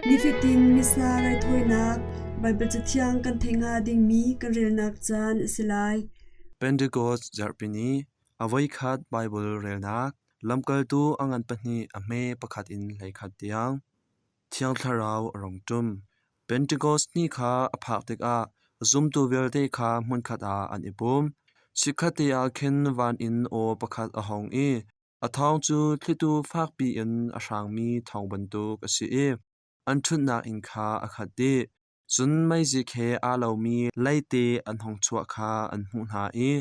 Nifatin Missa raithawinak Baibal Cathiang kan theih hnga dingmi kan relnak caan a si lai. Pentecost zarhpini a voikhat Baibal relnak lamkaltu a ngan pahnih a hme pakhat in 11 tiang. Thiang Thlarau a rung ṭum. Pentecost ni kha a phak tikah zumtu vialte kha hmunkhat ah an i pum. Chikkhatte ah khin van in aw pakhat a hung i a thawng cu thlitu fakpi in a hrangmi thawng bantuk a si i an ṭhutnak inn kha a khat dih. Cun meizik he aa lomi leite an hung chuah kha an hmuh hna i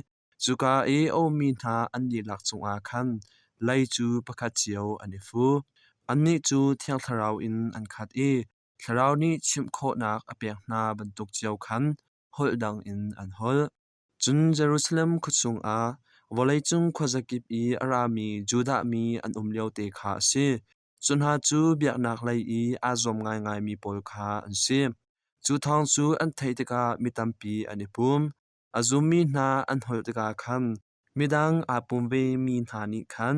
Cuka i a ummi hna an dihlak cungah khan lei cu pakhat cio an i fu. Annih cu Thiang Thlarau in an khat i Thlarau nih chimh khawhnak a pek hna bantuk cio khan holh dang in an holh. Cun Jerusalem khua chungah vawleicung khuazakip i a rami Judah mi an um liote kha a si. Cu hna cu biaknak lei i aa zuam ngaingaimi pawl kha an si. Cu thawng cu an theih tikah mi tampi an i pum. A zummi hna an holh tikah khan midang aa pum vemi hna nih khan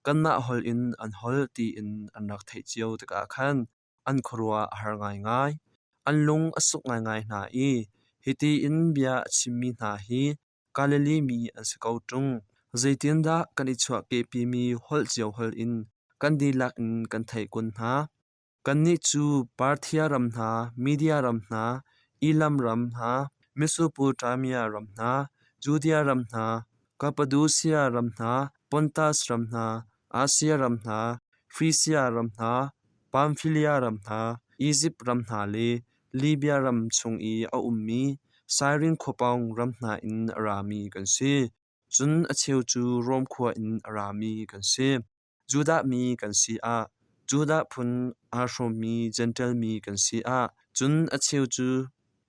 kanmah holh in an holh tiin an rak theih cio tikah khan an khuaruah a har ngaingai. An lung a suk ngaingai hna i hiti in bia a chimmi hna hi Galilee mi an si ko ṭung. Zeitindah kan i chuahkehpimi holh cio holh in kan dihlak in kan theih kun hna? Kannih cu Parthia ram hna, Media ram hna, Elam ram hna, Mesopotamia ram hna, Judea ram hna, Kappadosia ram hna, Pontas ram hna, Asia ram hna, Frisia ram hna, Pamfilia ram hna, Izipt ram hna le Libia ram chung i a ummi Sairin khuapawng ram hna in a rami kan si. Cun a cheu cu Rom khua in a rami kan si. Judah mi kan si ah, Judah phun aa hrawmmi Jentail mi kan si ah, cun a cheu cu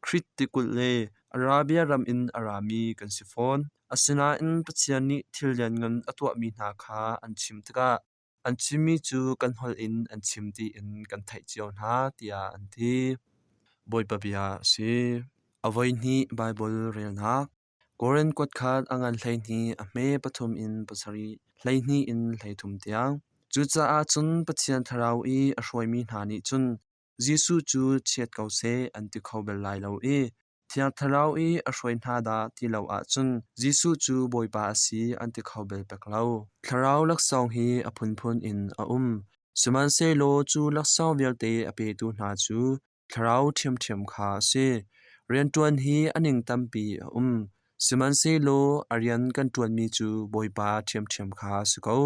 Krit tikulh le Arabia ram in a rami kan si fawn. Asinain Pathian nih thil lianngan a tuahmi hna kha an chim tikah an chimmi cu kan holh in an chim tiin kan theih cio hna, tiah an ti. Bawipa bia a si. A voihnih Baibal relnak. Korin kuatkhat a ngan 12 a hme pathum in pasarih, 12 in 13 tiang. Cucaah cun Pathian Thlarau i a hruaimi hna nih cun Jesuh cu chiat ko seh an ti kho bal lai lo i Thiang Thlarau i a hruai hna dah ti lo ahcun Jesuh cu Bawipa a si an ti kho bal pek lo. Thlarau laksawng hi a phunphun in a um, sihmanhsehlaw cu laksawng vialte a petu hna cu Thlarau ṭhiamṭhiam kha a si. Rianṭuan hi a ning tampi a um, sihmanhsehlaw a rian kan ṭuanmi cu Bawipa ṭhiamṭhiam kha a si ko.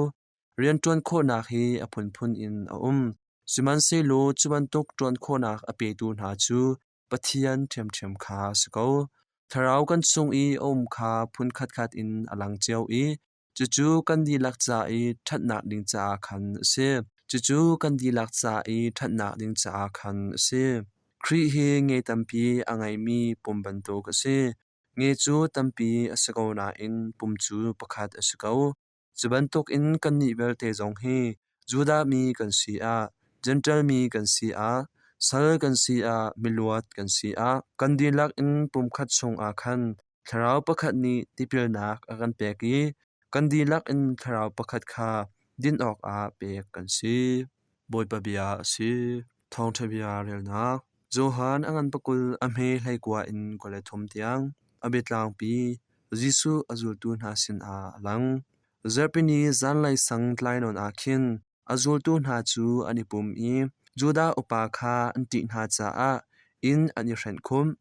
Rianṭuan khawhnak hi a phunphun in a um, sihmanhsehlaw cu bantuk ṭuan khawhnak a petu hna cu Pathian ṭhiamṭhiam kha a si ko. Thlarau kan chung i a um kha phun khatkhat in a lang cio i Cucu kan dihlak ca i ṭhatnak ding caah khan a si. Cucu kan dihlak ca i ṭhatnak ding caah khan a si. Khrih hi nge tampi a ngeimi pum bantuk a si. Nge cu tampi a si ko nain pum cu pakhat a si ko. Cu bantukin kannih vialte zong hi Judah mi kan si ah, Jentail mi kan si ah, sal kan si ah, miluat kan si ah, kan dihlak in pumkhat chungah khan Thlarau pakhat nih tipilnak a kan pek i kan dihlak in Thlarau pakhat kha din awkah pek kan si. Bawipa bia a si. Thawngṭha bia relnak. Johan a ngan pakul a hme 19 in 23 tiang a biatlangpi Jesuh a zultu hna sinah a lang. Zarhpini zanlei sang tlai nawn ah khin A zultu hna cu an i pum i Judah upa kha an ṭih hna caah inn an i hrenh khumh.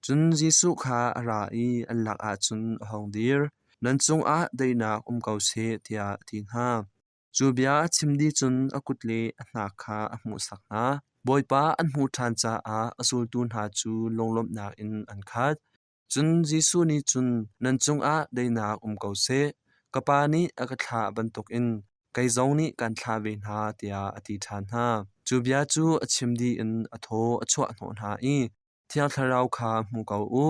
Cun Jesuh kha a ra i an lakah cun a hung dir. Nan cungah daihnak um ko seh, tiah a ti hna. Cu bia a chim dih cun a kut le a hnak kha a hmuhsak hna. Bawipa an hmuh ṭhan caah a zultu hna cu lunglawmhnak in an khat. Cun Jesuh nih cun, Nan cungah daihnak um ko seh. Ka Pa nih a ka thlah bantukin kei zong nih kaan thlah ve hna, tiah a ti ṭhan hna. Cu bia cu a chim dih in a thaw a chuahhnawh hna i, Thiang Thlarau kha hmu ko u.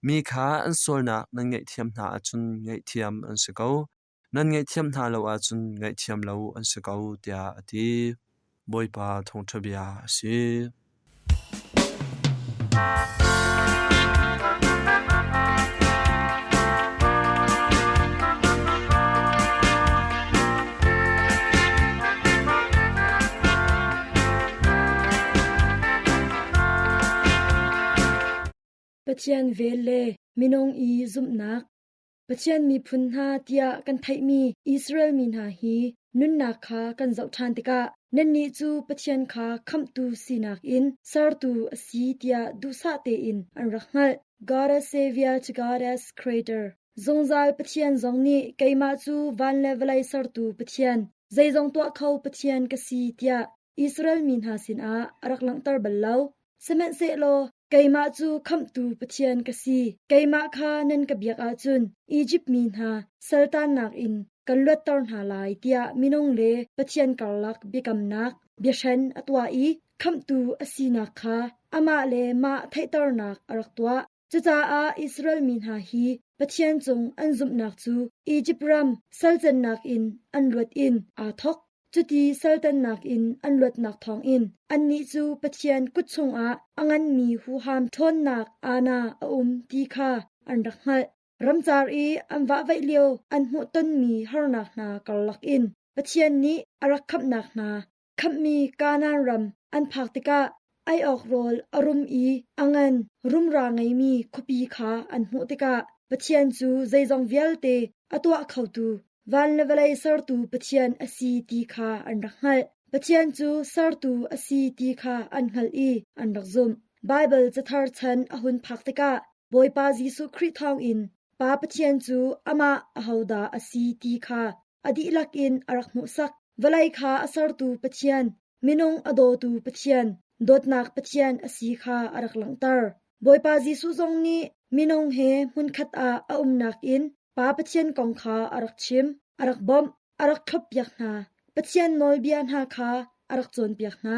Mi kha an sualnak nan ngaihthiam hna ahcun ngaihthiam an si ko. Nan ngaihthiam hna lo ahcun ngaihthiam lo an si ko, tiah a ti. Bawipa thawngṭha bia a si. Pathian vel le minung i zumhnak. Pathian miphun hna tiah kan theihmi Israel mi hna hi nunnak kha kan zoh ṭhan tikah nannih cu Pathian kha khamhtu sinak in sertu a si tiah duhsah tein an rak hngalh. God as Savior to God as Creator. Zungzal Pathian zong nih keimah cu van le vawlei sertu Pathian, zeizong tuah kho Pathian ka si tiah Israel mi hna sinah a rak langhter bal lo. Sihmanhsehlaw keimah cu khamhtu Pathian ka si, keimah kha nan ka biak ahcun Izipt mi hna saltannak in kan luatter hna lai tiah minung le Pathian karlak biakamnak biahren a tuah i khamhtu a sinak kha amah le mah theihternak a rak tuah. Cucaah Israel mi hna hi Pathian cung an zumhnak cu Izipt ram salcannak in an luat in aa thawk. Cuti saltannak in an luatnak thawngin annih cu Pathian kut chungah a nganmi huham ṭhawnnak aana a um ti kha an rak hngalh. Ramcar i an vahvaih lio an hmuhtonmi harnak hna karlak in Pathian nih a rak khamhnak hna Khamhmi Kanaan ram an phak tikah ei awk rawl a rum i a ngan rumra ngeimi khuapi kha an hmuh tikah Pathian cu zeizong vialte a tuah khotu, van le vawlei sertu Pathian a si ti kha an rak hngalh. Pathian cu sertu a si ti kha an hngalh i an rak zumh. Baibal cathar chan a hun phak tikah Bawipa Jesuh Khrih thawngin Pa Pathian cu amah ahodah a si ti kha a dihlak in a rak hmuhsak. Vawlei kha a sertu Pathian, minung a dawtu Pathian, dawtnak Pathian a si kha a rak langhter. Bawipa Jesuh zong nih minung he hmunkhat ah a umnak in Pa Pathian kong kha a rak chim, a rak bawmh, a rak thloppiak hna. Pathian nawlbia hna kha a rak cawnpiak hna.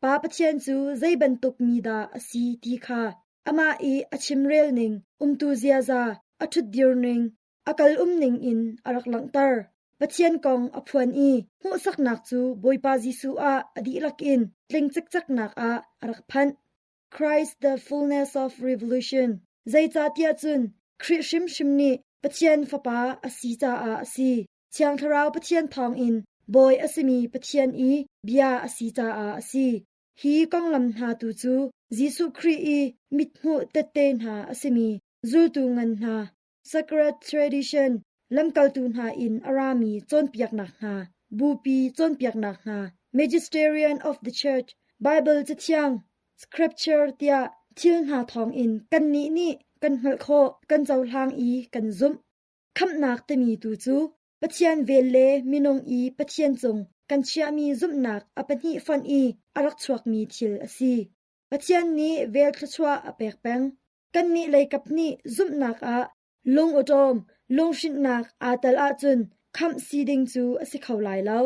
Pa Pathian cu zei bantuk mi dah a si ti kha amah i a chimrel ning, umtu ziaza, a ṭhutdir ning, a kal umning in a rak langhter. Pathian kong a phuan i hmuhsaknak cu Bawipa Jesuh ah a dihlak in tling cikceknak ah a rak phanh. Christ the fullness of revolution. Zeicahtiah cun Khrih hrimhrim nih Pathian Fapa a si caah a si. Thiang Thlarau Pathian thawngin Bawi a simi Pathian i bia a si caah a si. Hi konglam hna tu cu Jesuh Khrih i mithmuh tette hna a simi zultu ngan hna Sacred Tradition, lamkaltu hna in a rami cawnpiaknak hna, bupi cawnpiaknak hna, Magisterium of the Church, Baibal Cathiang, Scripture tiah thil hna thawngin kannih nih kan hngalh khawh, kan cohlang i kan zumh. Khamhnak timi tu cu Pathian vel le minung i Pathian cung kan chiahmi zumhnak a pahnih fonh i a rak chuakmi thil a si. Pathian nih vel thluachuah a pek peng. Kannih leikap nih zumhnak ah lungawṭawm, lunghrinhnak aa tel ahcun khamh si ding cu a si kho lai lo.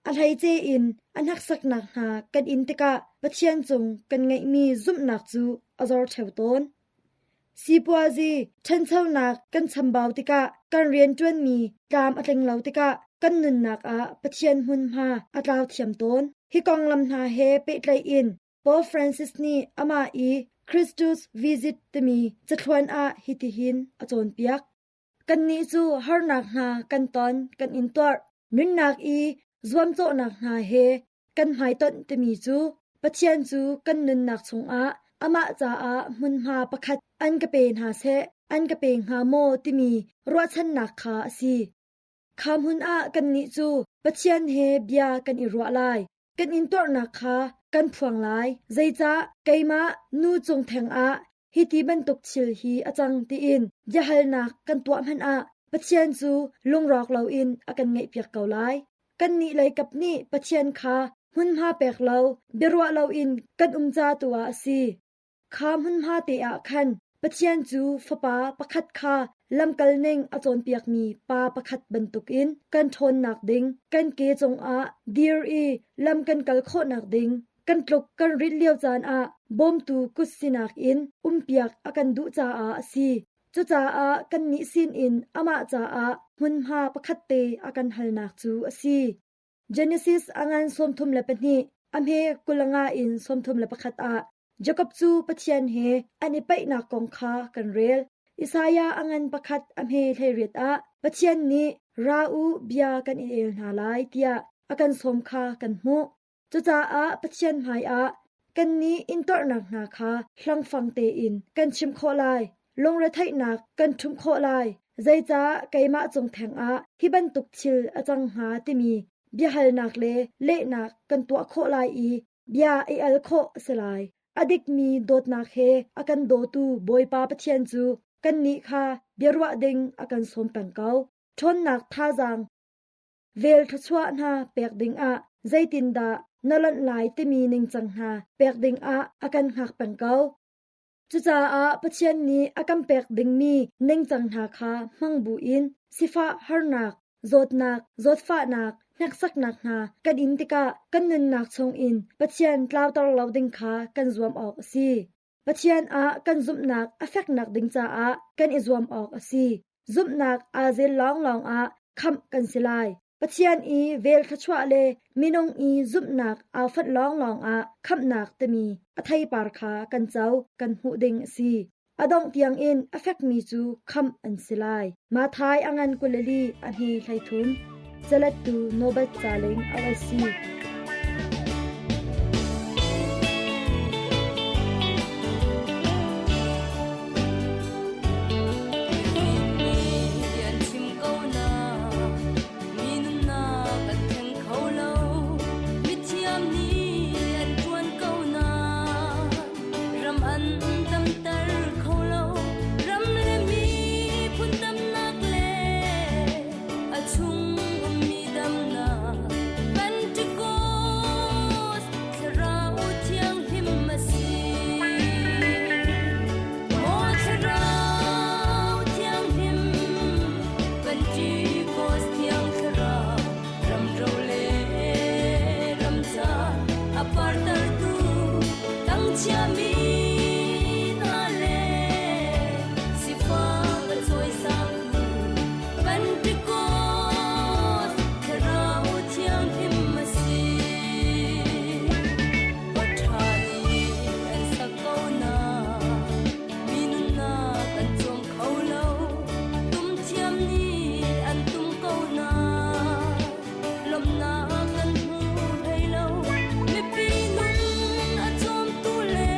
A hleice in a hneksaknak hna kan in tikah Pathian cung kan ngeihmi zumhnak cu a zor ṭheo tawn. Sipuazi ṭhanchonak kan chambau tikah kan rianṭuanmi tlam a tling lo tikah kan nunnak ah Pathian hmunhma a tlau thiam tawn. Hi konglam hna he pehtlaih in Pope Francis nih amah i Christus Visit timi cathluan ah hitihin a cawnpiak. Kannih cu harnak hna kan ton, kan intuarh, nunnak i zuamcawhnak hna he kan hmaitonh timi cu Pathian cu kan nunnak chungah amah caah hmunhma pakhat an ka pe hna seh, an ka pe hnga maw timi ruahchannak kha a si. Kha hmun ah kannih cu Pathian he bia kan i ruah lai. Kan intuarnak kha kan phuang lai. Zeicah keimah nu cung theng ah hiti bantuk thil hi a cang tiin biahalnak kan tuah hmanh ah Pathian cu lungrawk loin a kan ngaihpiak ko lai. Kannih leikap nih Pathian kha hmunhma pek lo, biaruah loin kan um ca tu ah a si. Kha hmunhma te ah khan Pathian cu fapa pakhat kha lamkal ning a cawnpiakmi pa pakhat bantukin kan ṭhawnnak ding, kan ke cungah dir i lam kan kal khawhnak ding, kan tluk kan rit lio caan ah bawmtu kut sinak in umpiak a kan duh caah a si. Cucaah kannih sinin amah caah hmunhma pakhat te a kan halnak cu a si. Genesis a ngan 32, a hme 25 in 31 ah Jakob cu Pathian he an i paihnak kong kha kan rel. Isaiah a ngan pakhat a hme 18 ah Pathian nih ra u bia kan i el hna lai tiah a kan sawm kha kan hmuh. Cucaah Pathian hmaiah Kannih intuarnak hna kha hlangfang tein kan chimh khawh lai. Lungretheihnak kan ṭhumh khawh lai. Zeicah keimah cung theng ah hi bantuk thil a cang hnga timi biahalnak le lehnak kan tuah khawh lai i bia i al khawh a si lai. A dikmi dawtnak he a kan dawtu Bawipa Pathian cu kannih kha biaruah ding a kan sawm peng ko. Ṭhawnnak thazaang vel thluachuah hna pek dingah zeitindah na lonh lai timi ningcang hna pek dingah a kan hngak peng ko. Cucaah Pathian nih a kan pek dingmi ningcang hna kha hmang buin sifah harnak, zawtnak, zawtfahnak, hneksaknak hna kan in tikah kan nunnak chungin Pathian tlauter lo ding kha kan zuam awk a si. Pathian ah kan zumhnak a feknak ding caah kan i zuam awk a si. Zumhnak aa zel lawnglawng ah khamh kan si lai. Pathian i vel thluachuah le minung i zumhnak aa fonh lawnglawng ah khamhnak timi a theipar kha kan co, kan hmuh ding a si. A dongh tiangin a fekmi cu khamh an si lai. Matthai a ngan 24 a hme 33. Calettu Norbert Caling OSC. Ram an damter kho lo ram le miphun damnak le a chung ummi damnak Pentecost thlarau thianghlim a si. Maw thlarau thianghlim Pentecost thiang thlarau ram ro le ram ca a partertu tangchiami hna le sifak a cawisangtu Pentecost thlarau thianghlim a si. Paṭha nih an sak ko na mi nunnak an cawm kho lo tum thiam nih an tum ko na lawmhnak kan hmu hlei lo mipi nun a cawmtu le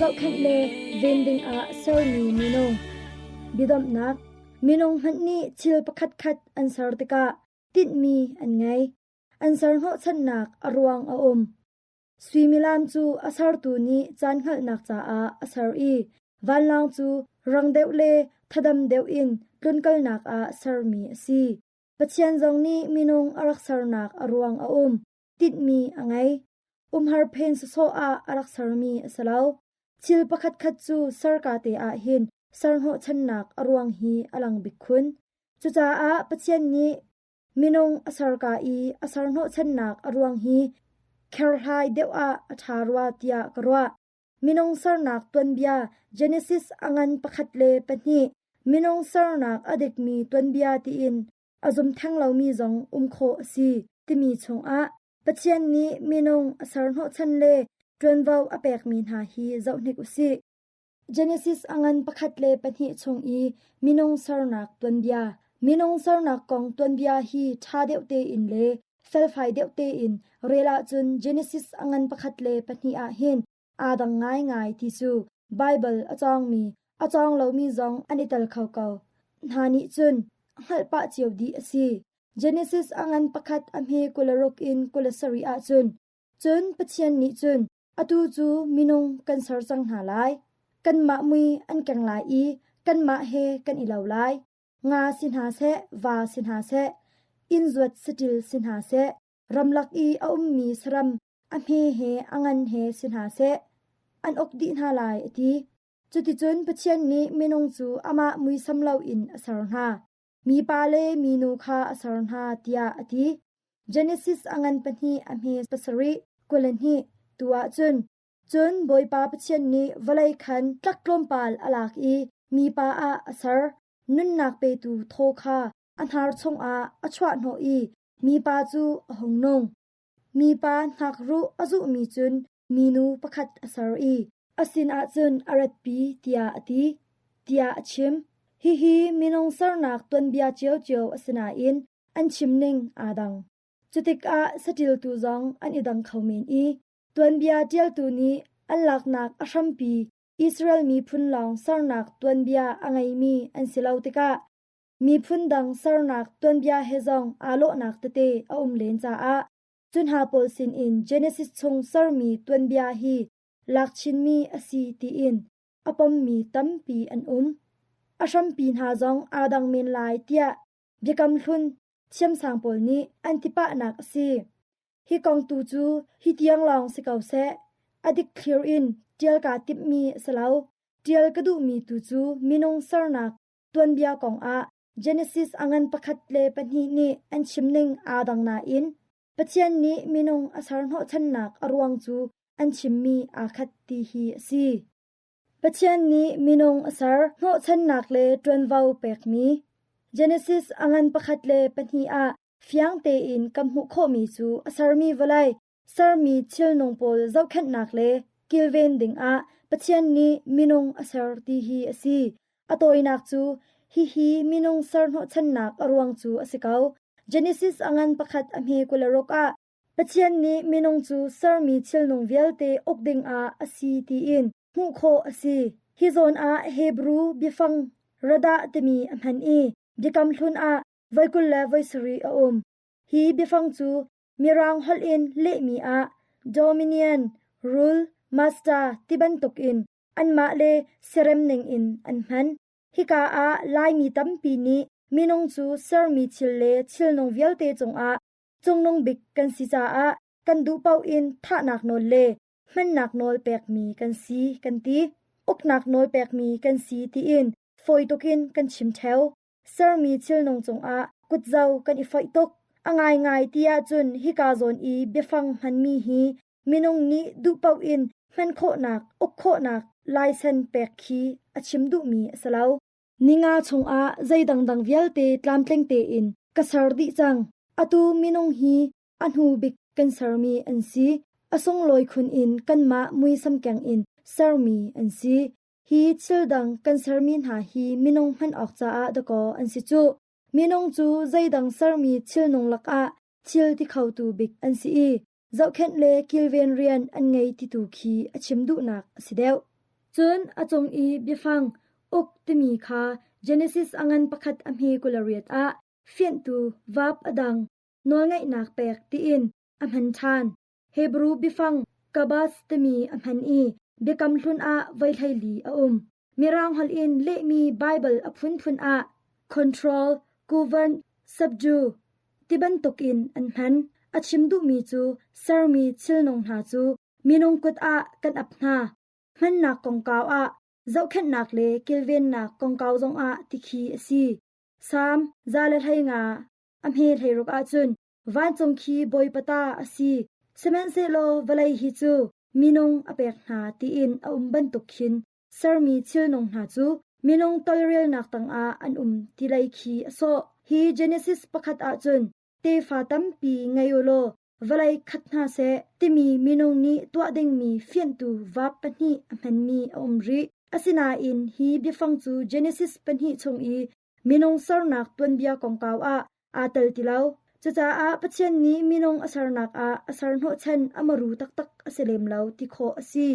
zohkhenh le ven dingah sermi minung. Biadomhnak Minung hmanh nih thil pakhatkhat an ser tikah tinhmi an ngei. An ser hnawhchannak a ruang a um. Suimilam cu a sertu nih caan hngalhnak caah a ser i vanlawng cu rang deuh le thadam deuh in tlunkalnak ah sermi a si. Pathian zong nih minung a rak sernak a ruang a um, tinhmi a ngei. Umhar phen sawsawh ah a rak sermi a si lo. Thil pakhatkhat cu serka te ah hin ser hnawhchannak a ruang hi a lang bik khun. Cucaah Pathian nih Minung a serka i a ser hnawhchannak a ruang hi kherhlai deuh ah a ṭha rua tiah ka ruah. Minung sernak tuanbia Genesis a ngan 1 le 2 minung sernak a dikmi tuanbia tiin a zum theng lomi zong um khawh a si timi chungah Pathian nih minung a ser hnawhchan le ṭuanvo a pekmi hna hi zoh hnik u sih. Genesis a ngan 1 le 2 chung i minung sernak tuanbia. Minung sernak kong tuanbia hi ṭha deuh tein le felfai deuh tein rel ahcun Genesis a ngan 1 le 2 ah hin aa dang ngaingai ti cu Baibal a cawngmi, a cawng lomi zong an i tel kho ko. Hna nih cun hngalh pah cio dih a si. Genesis a ngan pakhat a hme 26 in 27 ahcun cun Pathian nih cun Atu cu minung kan ser cang hna lai. Kanmah mui an keng lai i kanmah he kan i lo lai. Nga si hna seh, va si hna seh, inn zuat saṭil si hna seh, ramlak i a ummi saram a hme he a ngan he si hna seh, an uk dih hna lai, a ti. Cuticun Pathian nih minung cu amah muisam loin a ser hna. Mipa le minu kha a ser hna, tiah a ti. Genesis a ngan pahnih a hme pasarih 22 tu ahcun cun Bawipa Pathian nih vawlei khan tlak tlawmpal a lak i mipa ah a ser. Nunnak petu thaw kha a hnar chungah a chuahhnawh i mipa cu a hung nung. Mipa hnakruh a zuhmi cun minu pakhat a ser i a sinah cun a ratpi tiah a ti, tiah a chim. Hihi minung sernak tuanbia ciocio a si nain an chim ning aa dang. Cutikah saṭiltu zong an i dang kho men i tuanbia ṭialtu nih an laknak a hrampi Israel miphun lawng sernak tuanbia a ngeimi an si lo tikah miphun dang sernak tuanbia he zong aa lawhnak tete a um len caah cu hna pawl sinin Genesis chung sermi tuanbia hi lak chinmi a si tiin a pommi tampi an um. A hrampi hna zong aa dang men lai tiah Biakam Hlun thiamsang pawl nih an ti pahnak a si. Hi kong tu cu hi tiang lawng si ko seh. A dikthlir in ṭial kaa timhmi a si lo. Ṭial ka duhmi tu cu minung sernak tuanbia kongah Genesis a ngan 1 le 2 nih an chimning aa dang nain Pathian nih minung a ser hnawhchannak a ruang cu an chimmi aa khat ti hi a si. Pathian nih minung a ser hnawhchannak le ṭuanvo pekmi Genesis a ngan 1 le 2 ah fiang tein kan hmuh khawhmi cu a sermi vawlei, sermi thilnung pawl zohkhenhnak le kilven dingah Pathian nih minung a ser ti hi a si. A tawinak cu hihi minung ser hnawhchannak a ruang cu a si ko. Genesis a ngan pakhat a hme 26 ah Pathian nih minung cu sermi thilnung vialte uk dingah a si tiin hmuh khawh a si. Hi zawn ah Hebru biafang radah timi a hman i Biakam Hlun ah voi kul le voi sarih a um. Hi biafang cu Mirang holh in lehmi ah Dominion, Rule, Master ti bantukin anmah le siarem ningin an hman. Hika ah Laimi tampi nih minung cu sermi thil le thilnung vialte cungah cungnung bik kan si caah kan duh paoh in thahnak nawl le hmannak nawl pekmi kan si kan ti. Uknak nawl pekmi kan si tiin fawi tukin kan chim ṭheo. Sermi thilnung cungah kutzo kan i foih tuk. A ngaingai ti ahcun hika zawn i biafang hmanmi hi minung nih duh paoh in hman khawhnak, uk khawhnak laisen pek khi a chim duhmi a si lo. Ninga chungah zei dangdang vialte tlamtling tein ka ser dih cang. Atu minung hi a hnu bik kan sermi an si. A sunglawi khun in kanmah muisam keng in sermi an si. Hi thil dang kan sermi hna hi minung hman awk caah dakaw an si cuh. Minung cu zeidang sermi thilnung lakah thil ti khotu bik an si i zohkhenh le kilven rian an ngei ti tu khi a chim duhnak a si deuh. Cun a cung i biafang uk timi kha Genesis a ngan pakhat a hme 28 ah fianhtu verb a dang nawlngeihnak pek tiin a hman ṭhan. Hebru biafang kabas timi a hman i Biakam Hlun ah voi 14 a um. Mirang holh in lehmi Baibal a phunphun ah control, govern, subdue ti bantukin an hman. A chim duhmi cu sermi thilnung hna cu minung kut ah kan ap hna. Hmannak kongkau ah zohkhenhnak le kilvennak kongkau zongah tikhi a si. Salm 115 a hme 16 ahcun vancung khi Bawipa ta a si, sihmanhsehlaw vawlei hi cu minung a pek hna tiin a um bantuk khin sermi thilnung hna cu minung tolrelnak tangah an um ti lei khi a sawh. Hi Genesis pakhat ahcun tefa tampi ngei u law vawlei khat hna seh timi minung nih tuah dingmi fianhtu verb pahnih a hmanmi a um rih. Asinain hi biafang cu Genesis pahnih chung i minung sernak tuanbia kongkau ah aa tel ti lo. Cucaah Pathian nih minung a sernak ah a ser hnawhchan a maru taktak a si lem lo ti khawh a si.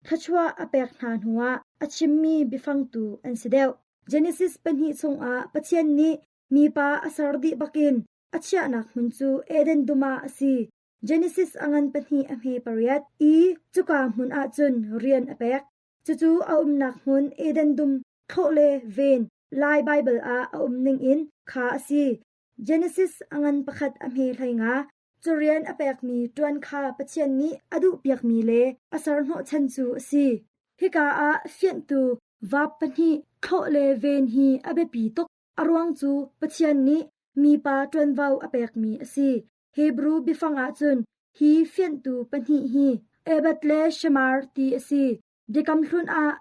Thluachuah a pek hna hnuah a chimmi biafang tu an si deuh. Genesis pahnih chungah Pathian nih mipa a ser dih bakin a chiahnak hmun cu Eden dum ah a si. Genesis a ngan pahnih a hme pariat i cuka hmun ah cun rian a pek. Cucu a umnak hmun Eden dum thlawh le ven Lai Baibal ah a um ningin kha a si. Genesis a ngan pakhat a hme 15. Cu rian a pekmi ṭuan kha Pathian nih a duhpiakmi le a ser hnawhchan cu a si. Hika ah fianhtu verb pahnih thlawh le ven hi a biapi tuk. A ruang cu Pathian nih mipa ṭuanvo a pekmi a si. Hebru biafang ahcun hi fianhtu pahnih hi Ebed le Shamar ti a si. Biakam Hlun ah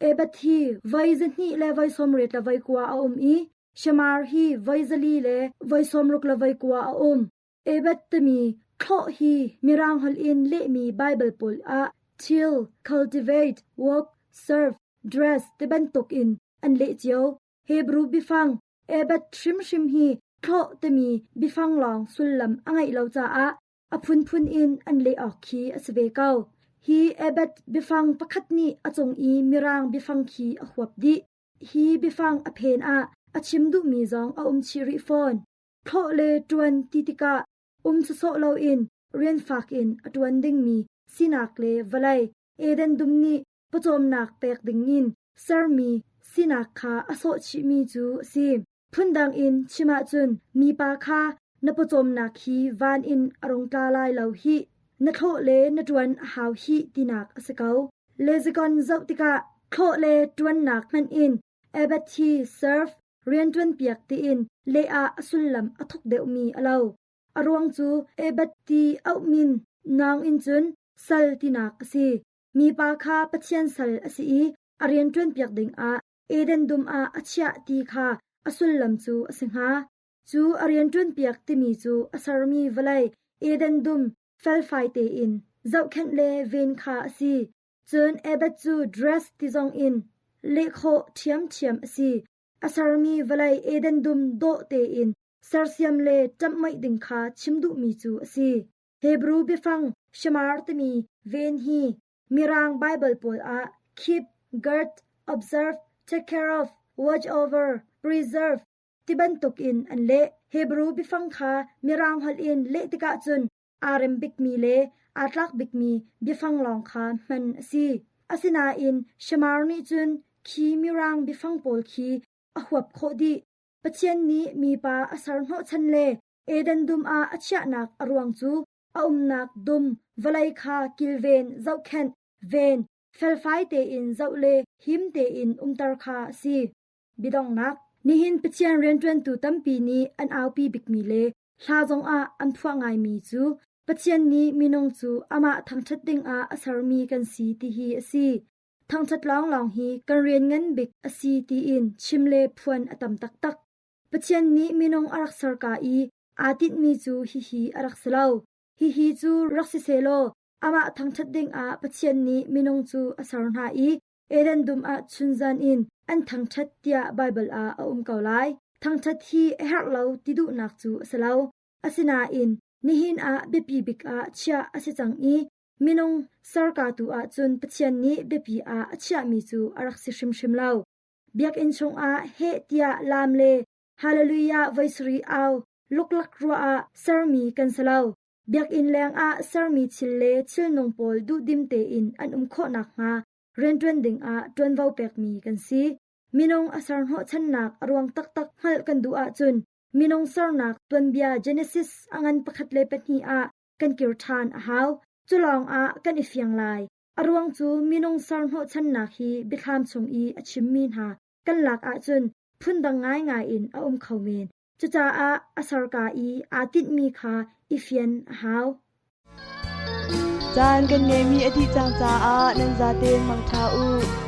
Ebed hi voi 200 le voi 80 le voi kua a um i Shamar hi voi 400 le voi 60 le voi kua a um. Ebed timi thlawh hi Mirang holh in lehmi Baibal pawl ah till, cultivate, work, serve, dress ti bantuk in an leh cio. Hebru biafang Ebed hrimhrim hi thlawh timi biafang lawng sullam a ngeih lo caah a phunphun in an leh awk khi a si ve ko. Hi Ebed biafang pakhat nih a cung i Mirang biafang khi a huap dih. Hi biafang a phen ah a chim duhmi zong a um chih rih fawn. Thlawh le ṭuan ti tikah um sawsawh loin rian fak in a ṭuan dingmi sinak le vawlei Eden dum nih pawcawmnak pek dingin sermi sinak kha a sawh chihmi cu a si. Phundang in chim ahcun mipa kha na pawcawmnak hi van in a rung tla lai lo hih, na thlawh le na ṭuan a hau hih tinak a si ko. Lexicon zoh tikah thlawh le ṭuannak hmanh in Ebed hi serve rianṭuanpiak tiin leh ah a sullam a thuk deuhmi a lo. A ruang cu Ebed ti auhmin naung in cun sal tinak a si. Mipa kha Pathian sal a si i a rian ṭuanpiak dingah Eden dum ah a chiah ti kha a sullam cu a si hnga. Cu a rian ṭuanpiak timi cu a sermi vawlei Eden dum felfai tein zohkhenh le ven kha a si. Cun Ebed cu dress ti zongin leh khawh ṭhiamṭhiam a si. A sermi vawlei Eden dum dawh tein sersiam le ṭamhmoih ding kha chim duhmi cu a si. Hebru biafang shamar timi ven hi Mirang Baibal pawl ah keep, guard, observe, take care of, watch over, preserve ti bantuk in an leh. Hebru biafang kha Mirang holh in leh tikah cun aa rem bikmi le aa tlak bikmi biafang lawng kha hman a si. Asinain shamar nih cun khi Mirang biafang pawl khi a huap khawh dih. Pathian nih mipa a ser hnawhchan le Eden dum ah a chiahnak a ruang cu a umnak dum vawlei kha kilven, zohkhenh, ven, felfai tein zoh le him tein umter kha a si. Biadonghnak Nihin Pathian rianṭuantu tampi nih an aupi bikmi le hla zongah an phuah ngaimi cu Pathian nih minung cu amah thangṭhat dingah a sermi kan si ti hi a si. Thangṭhat lawnglawng hi kan rian ngan bik a si tiin chim le phuan a tam taktak. Pathian nih minung a rak serka i aa tinhmi cu hihi a rak si lo. Hihi cu rak si sehlaw amah thangṭhat dingah Pathian nih minung cu a ser hna i Eden dum ah chunzan in an thangṭhat tiah Baibal ah a um ko lai. Thangṭhat hi a herh lo ti duhnak cu a si lo. Asinain nihin ah biapi bik ah chiah a si cang i. Minung serka tu ahcun Pathian nih biapi ah a chiahmi cu a rak si hrimhrim lo. Biakinn chungah heh tiah laam le Hallelujah voi sarih au luklak ruah ah sermi kan si lo. Biakinn lengah sermi thil le thilnung pawl duhdim tein an um khawh nakhnga rianṭuan dingah ṭuanvo pekmi kan si. Minung a ser hnawhchannak a ruang taktak hngalh kan duh ahcun minung sernak tuanbia Genesis a ngan 1 le 2 ah kan kir ṭhan a hau. Cu lawngah kan i fiang lai. A ruang cu minung ser hnawhchannak hi biathlam chung i a chimmi hna kan lak ahcun phundang ngaingai in a um kho men. Cucaah a serka i aa tinhmi kha i fian a hau. Caan kan ngeihmi a dih cang caah nan zaten mangṭha u.